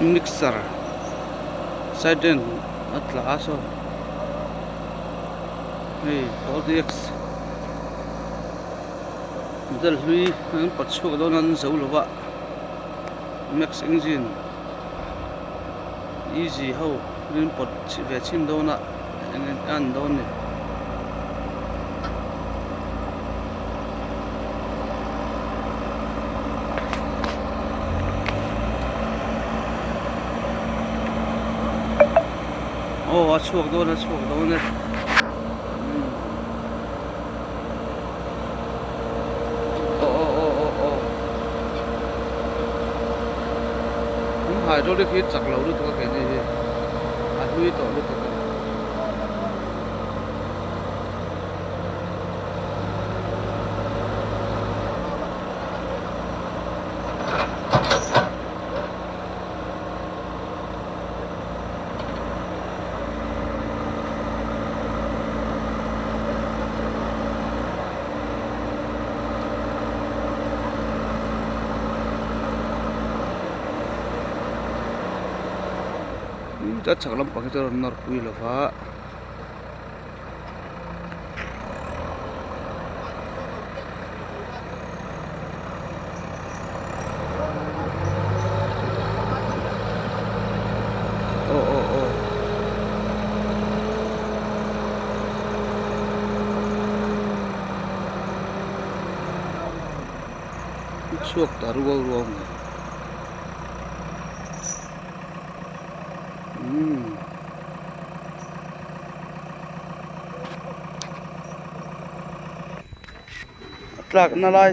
Mixer siren a tla a saw hei 4dx model hlui an pawt chhuak dawn a an zo lo va max engine easy ho an pawt ve chhin dawn a eng a an dawn a ni. Aw a chhuak dawn a chhuak dawn e aw aw aw aw aw an hydraulic hi chak lo lutuk a keini hi a hlui tawh lutuk a. A chhak lampang hi chu a rawn nawr pui lo va. Aw aw aw chhuak ta ruau ruau mai umm. A tlak na lai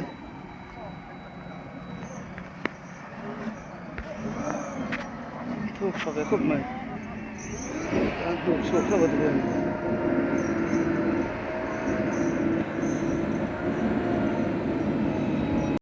thuk tha ve khawp mai an hnuk chhuak hlauh a ti hian.